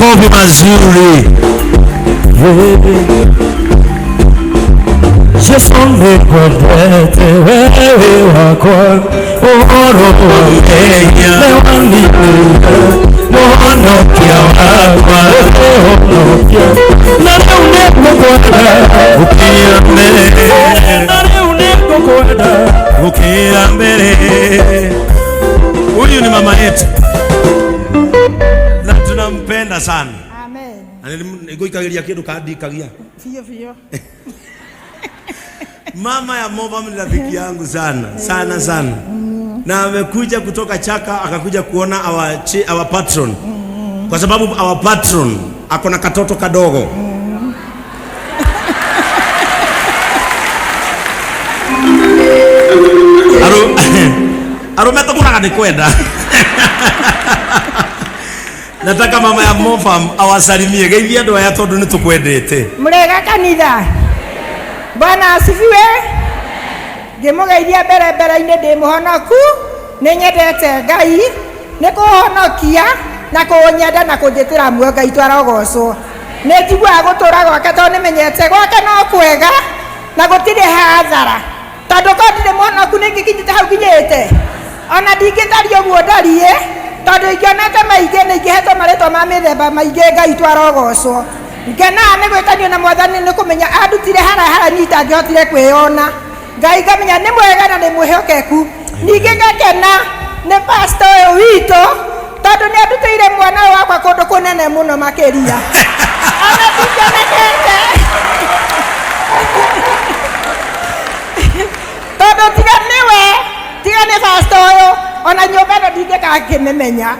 Makofi mazuri. Jesu nĩngwendete wewe wakwa ũhoro wa Kenya. nĩwanĩire mũhonokia wakwa ũhonokia na rĩu nĩngũkwenda Gũkĩra mbere. Na rĩu nĩngũkwenda. Gũkĩra mbere. Huyu ni mama yetu na tunampenda sana. Amen. Na nĩngũikagia kĩndũ kandikagia. Biũ biũ. Mama ya Mobam ni rafiki yangu sana sana sana, na amekuja kutoka Chaka akakuja kuona our patron, kwa sababu our patron ako na katoto kadogo. Arume tũgũraga nĩ kwenda. Nataka mama ya Mofam awasalimie, geithia andũ aya tondũ nĩ tũkwendete. Mũrega kanitha. Bwana asifiwe. Ngĩmũgeithia mbere mbere-inĩ ndĩ mũhonoku, nĩ nyendete Ngai, nĩ kũhonokia na kũnyenda na kũnjĩtĩra muoyo. Ngai twarogocwo. Nĩ njiguaga gũtũra gwake tondũ nĩmenyete gwake no kwega na gũtirĩ hathara. Tondũ korwo ndirĩ mũhonoku nĩ ingĩkinyĩte hau nginyĩte. Ona ndingĩtariĩ ũguo ndariĩ, tondũ ingĩonete maingĩ nĩ ingĩhetwo marĩtwa ma mĩthemba maingĩ. Ngai twarogocwo. Ngenaga nĩ gwĩtanio na Mwathani nĩ kũmenya andutire haraya harĩa niĩ itangĩhotire kwĩyona. Ngai ngamenya nĩ mwega na nĩ mwĩhokeku. Ningĩ ngakena nĩ pastor ũyũ witũ tondũ nĩ andutĩire mwana ũyũ wakwa kũndũ kũnene mũno makĩria. Ona ndingĩonekete. Tondũ tiga nĩwe, tiga nĩ pastor ũyũ, ona nyũmba ĩno ndingĩkaga ngĩmĩmenya.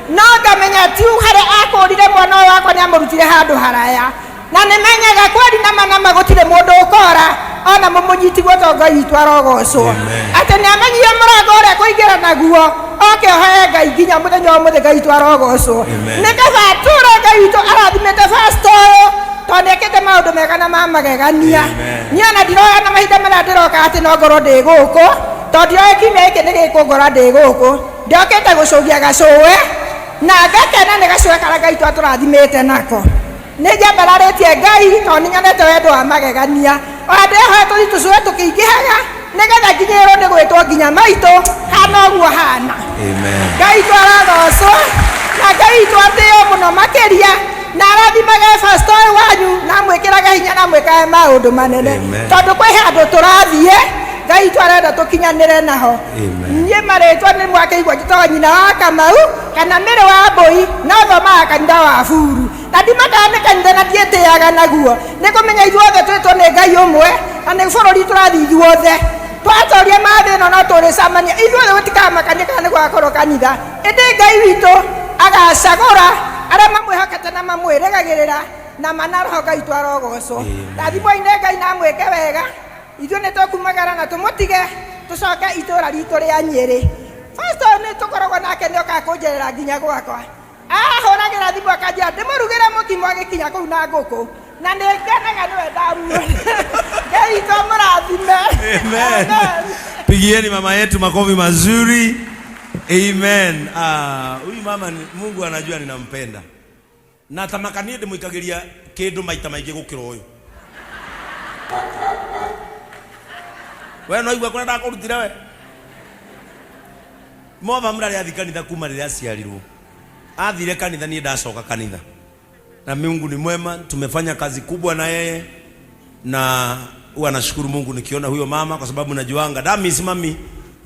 No ngamenya tu harĩa akũrire mwana ũyũ wakwa nĩ amũrutire handũ haraya. Na nĩ menyaga kweri nama nama gũtirĩ mũndũ ũkora ona mũmũnyiti guoko. Ngai witũ arogocwo. Atĩ nĩ amenyire mũrango ũrĩa kũingĩra naguo oke ohoe Ngai nginya mũthenya wa ũmũthĩ. Ngai witũ arogocwo. Nĩ kaba tũre Ngai witũ arathimĩte pastor ũyũ tondũ nĩ ekĩte maũndũ mega na ma magegania. Niĩ ona ndiroya na mahinda marĩa ndĩroka atĩ no ngorwo ndĩ gũkũ, tondũ ndiroĩ kiumia gĩkĩ nĩ gĩkũngora ndĩ gũkũ. Ndokĩte gũcũgia gacũwe na ngakena nĩ gacũwe karĩa Ngai twatũrathimĩte nako. Nĩ njambararĩtie Ngai tondũ nĩ nyonete wendo wa magegania. Ona ndĩrehoya tũthiĩ tũcũwe tũkĩingĩhaga nĩgetha nginyĩrwo nĩ gwĩtwo nginya maitũ hana ũguo hana. Ngai witũ arogocwo na Ngai witũ atĩo mũno makĩria na arathimage pastor ũyũ wanyu na amwĩkĩrage hinya na amwĩkage maũndũ manene. Tondũ kwĩ handũ tũrathiĩ Ngai witũ arenda tũkinyanĩre naho. Niĩ marĩtwa nĩ mwakĩigua njĩtagwo nyina wa Kamau kana mĩrĩ wa Mbũi, no thomaga kanitha wa Buru na ndimakaga nĩ kanitha na ndiĩtĩaga naguo nĩ kũmenya ithuothe twĩtwo nĩ Ngai ũmwe na nĩ bũrũri tũrathiĩ ithuothe twatoria mathĩ ĩno no tũrĩcamania ithuothe gũtikamakania kana nĩ gũgakorwo kanitha, ĩndĩ Ngai witũ agacagũra arĩa mamwĩhokete na mamwĩrĩgagĩrĩra na mana roho. Ngai witũ arogocwo. Rathimwo-inĩ Ngai na amwĩke wega. Ithuĩ nĩ tũkumagara na tũmũtige tũcoke itũũra ritũ rĩa Nyĩrĩ. Pastor ũyũ nĩ tũkoragwo nake, nĩ okaga kũnjerera nginya gwakwa, ahũragĩra thimũ akanjĩra ndĩmũrugĩre mũkimo agĩkinya kũu na ngũkũ, na nĩ ngenaga nĩwe ndamuona. Ngai witũ amũrathime. Amen. Pigieni mama yetu makofi mazuri. Amen. Ah, huyu mama Mungu anajua ninampenda. Na tamaka niĩ ndĩmũikagĩria kĩndũ maita maingĩ gũkĩra ũyũ. We no igua kũrĩa ndakũrutire we. Mova mrarĩ athi kanitha kuma rĩrĩa aciarirwo. Athire kanitha niĩ ndacoka kanitha. Na Mungu ni mwema, tumefanya kazi kubwa na yeye na huwa nashukuru Mungu nikiona huyo mama kwa sababu najuanga ndamis mami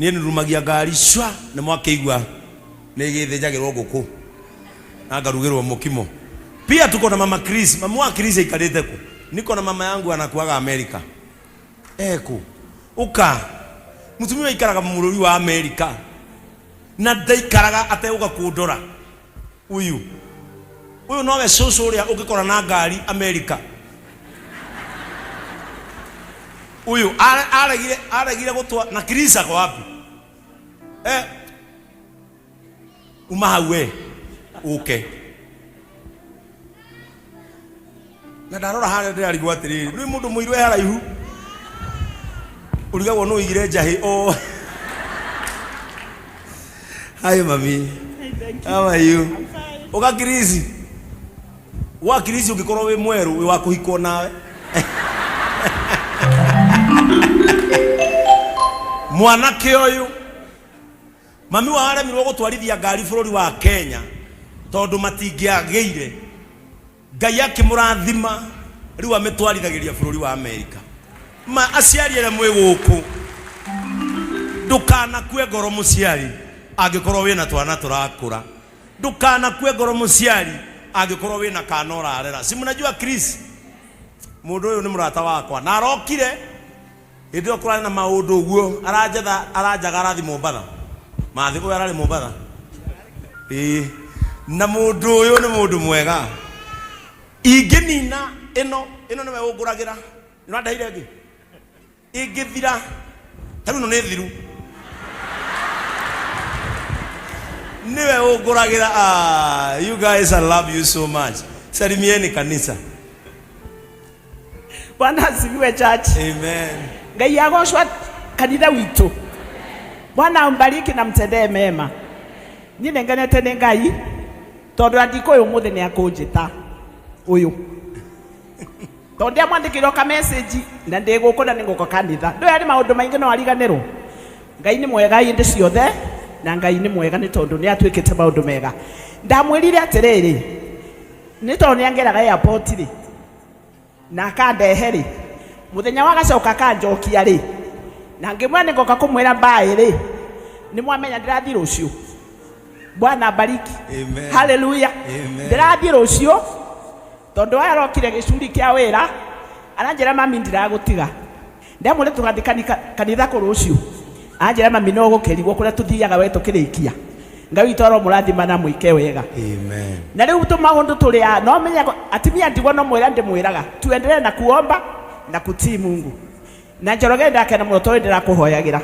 niĩ nĩrumagia ngari cwa nĩ mwakĩigua nĩ gĩthĩnjagĩrwo ngũkũ na ngarugĩrwo mũkimo. Pia tuko na mama Chris, mama wa Chris aikarĩte ku? Niko na mama yangu anakuaga Amerika. Eku uka mũtumia aikaraga bũrũri wa Amerika na ndaikaraga ategũka kũndora. Uyu uyu nowe cũcũ ũrĩa ũngĩkora na ngari Amerika. Uyu aregire gũtwa na Chris ako wapi? Eh, uma hau we uke na ndarora harĩa ndĩrarigwo atĩrĩrĩ, nĩ mũndũ mũirũ e haraihu ũrigagwo nũ ũigire njahĩ. Oh. Hi mami. How are you? Uka Chris. Wa Chris ũngĩkorwo wĩ mwerũ wĩ wa kũhikwo nawe. Mwanake ũyũ mami wao aremirwo gũtwarithia ngari bũrũri wa Kenya tondũ matingĩagĩire. Ngai akĩmũrathima rĩu amĩtwarithagĩria bũrũri wa Amerika. Ma aciari arĩa mwĩ gũkũ, ndũkanakue ngoro mũciari angĩkorwo wĩna twana tũrakũra. Ndũkanakue ngoro mũciari angĩkorwo wĩna kana ũrarera. Si mnajua Chris, mũndũ ũyũ nĩ mũrata wakwa na arokire hĩndĩ ĩyo kũrarĩ na maũndũ ũguo, aranjetha aranjaga arathi Mombatha. Mathi ũyũ ararĩ Mombatha. Ĩĩ. Na mũndũ ũyũ nĩ mũndũ mwega. Ingĩnina ĩno, ĩno nĩwe ũngũragĩra. Nĩũrandeheire ĩngĩ? Ĩngĩthira, ta rĩu ĩno nĩ thiru. Nĩwe ũngũragĩra. Ah, you guys, I love you so much. Salimieni kanisa. Bwana asifiwe church. Amen. Ngai agocwa kanitha witũ. Bwana ambariki na mtendee mema. Niĩ nĩngenete nĩ Ngai tondũ andiko ũyũ ũmũthĩ nĩ akũnjĩta ũyũ. Tondũ ndiamwandĩkĩire o ka message na ndĩ gũkũ na nĩngũka kanitha. Ndũĩ arĩ maũndũ maingĩ no ariganĩrwo. Ngai nĩ mwega hĩndĩ ciothe na Ngai nĩ mwega nĩ tondũ nĩ atwĩkĩte maũndũ mega. Ndamwĩrire atĩrĩrĩ, nĩ tondũ nĩ angeraga airport rĩ, na akandehe rĩ, mũthenya wa gacoka akanjokia rĩ, na ngĩmwĩra nĩ ngoka kũmwĩra mbaĩ rĩ, nĩ mwamenya ndĩrathiĩ rũciũ. Bwana abariki. Amen. Haleluya. Amen. Ndĩrathiĩ rũciũ tondũ aya arokire gĩcuri kĩa wĩra aranjĩra mami ndiragũtiga. Ndamwĩra tũgathiĩ kanitha kũ rũciũ. Anjĩra mami no gũkĩrigwo kũrĩa tũthiaga we tũkĩrĩkia. Ngai witũ aromũrathima na mwĩke wega. Amen. Na rĩu tũ maũndũ tũrĩa no menya atumia ndigwa no mwĩra ndĩmwĩraga tuendelee na kuomba na kutii Mungu. Na Njoroge ndakena mũno tondũ ndĩrakũhoyagĩra.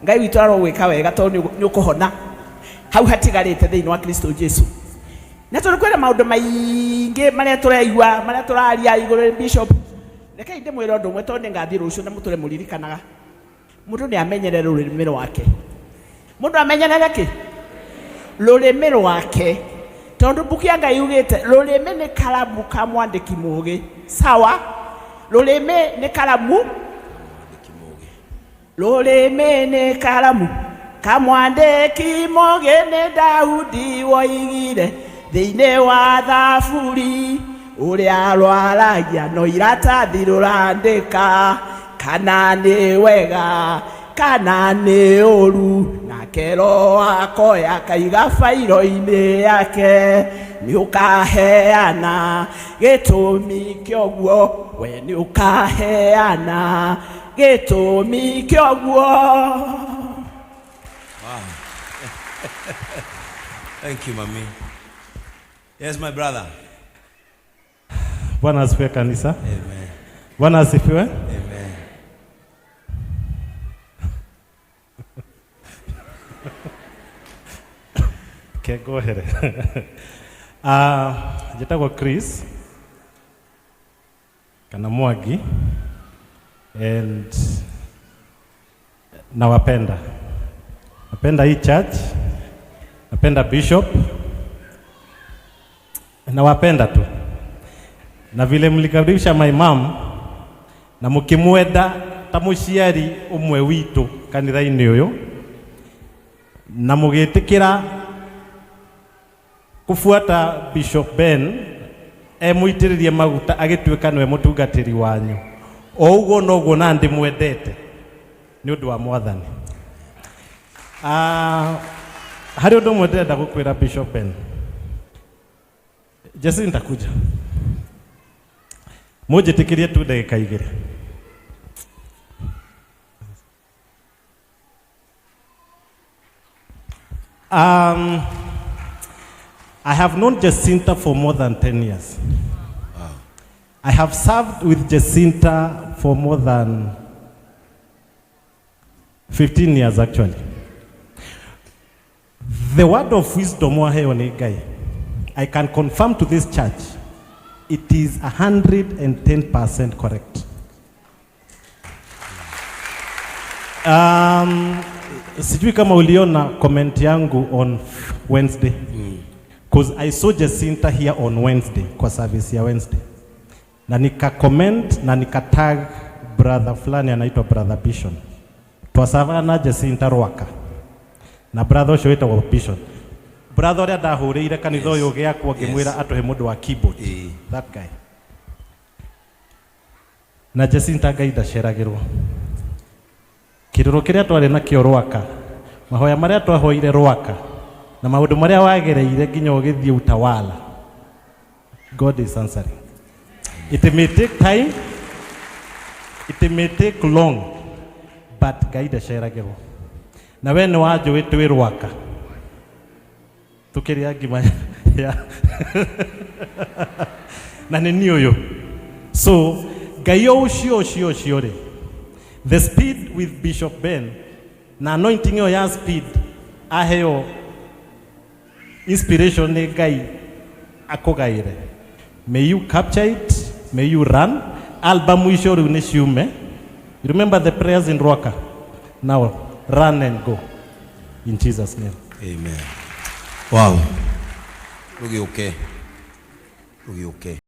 Ngai witũ arogwĩka wega tondũ nĩ ũkũhona hau hatigarĩte thĩinĩ wa Kristo Jesu. Na tondũ kwĩna maũndũ maingĩ marĩa tũraigua marĩa tũraria igũrũ rĩa bishop, rekei ndĩmwĩre ũndũ ũmwe tondũ nĩngathiĩ rũciũ na mũtũre mũririkanaga. Mũndũ nĩ amenyerere rũrĩmĩ rwake. Mũndũ amenyerere kĩ? Rũrĩmĩ rwake. Tondũ mbuku ya Ngai yugĩte rũrĩmĩ nĩ karamu ka mwandĩki mũgĩ. Sawa? Rũrĩmĩ nĩ karamu. Rũrĩmĩ nĩ karamu ka mwandĩki mũgĩ nĩ Daudi woigire thĩinĩ wa Thaburi ũrĩa rwaragia no iratathi rũrandĩka kana nĩ wega kana nĩ ũru nake Roho akoya akaiga bairo-inĩ yake nĩ ũkaheana gĩtũmi kĩa ũguo we nĩ ũkaheana gĩtũmi kĩa ũguo. Wow. Thank you, mami. Yes, my brother. Bwana asifiwe kanisa. Amen. Bwana asifiwe. Amen. Kengohere. Njĩtagwo Chris kana Mwangi and nawapenda. Napenda hii church, napenda bishop, nawapenda tu. Na vile mlikaribisha my mom na mukimwenda ta muciari umwe witu kanitha-inĩ ũyũ na mũgĩtĩkĩra kufuata Bishop Ben emũitĩrĩrie maguta agĩtuĩka nĩwe mũtungatĩri wanyu o ũguo noguo na ndĩmwendete nĩ ũndũ wa Mwathani. Harĩ ũndũ ũmwe ndĩrenda gũkwĩra Bishop Ben. Jesse nitakuja. Mũnjĩtĩkĩrie tu ndagĩka igĩrĩ. I have known Jacinta for more than 10 years. Wow. I have served with Jacinta for more than 15 years actually. The word of wisdom waheo nĩ Ngai, I can confirm to this church, it is 110% correct. Sijui kama uliona comment yangu on Wednesday. Cause I saw Jacinta here on Wednesday kwa service ya Wednesday na nika comment na nika tag brother fulani anaitwa brother Bishon. Twasavaga na Jacinta Rwaka na brother ũcio wĩtagwo Bishon, brother ũrĩa ndahũrĩire kanitha ũyũ gĩakwo ngĩmwĩra atũhe mũndũ wa keyboard. That guy na Jacinta, Ngai ndaceragĩrwo. Kĩrĩro kĩrĩa twarĩ nakĩo Rwaka, mahoya marĩa twahoire Rwaka na maũndũ marĩa wagereire nginya ũgĩthiĩ utawala, God is answering. It may take time, it may take long, but Ngai ndaceragĩrwo. Na we nĩ wanjũĩ twĩ Rwaka tũkĩrĩa ngima ya na nĩ niĩ ũyũ. So Ngai o ũcio ũcio ũcio rĩ, the speed with Bishop Ben na anointing ĩyo ya speed, aheo inspiration nĩ Ngai akũgaĩre, may you capture it, may you run. Album icio rĩu nĩ ciume. You remember the prayers in Rwaka? Now run and go in Jesus' name. Amen. Wow. Rũgĩũke. Rũgĩũke.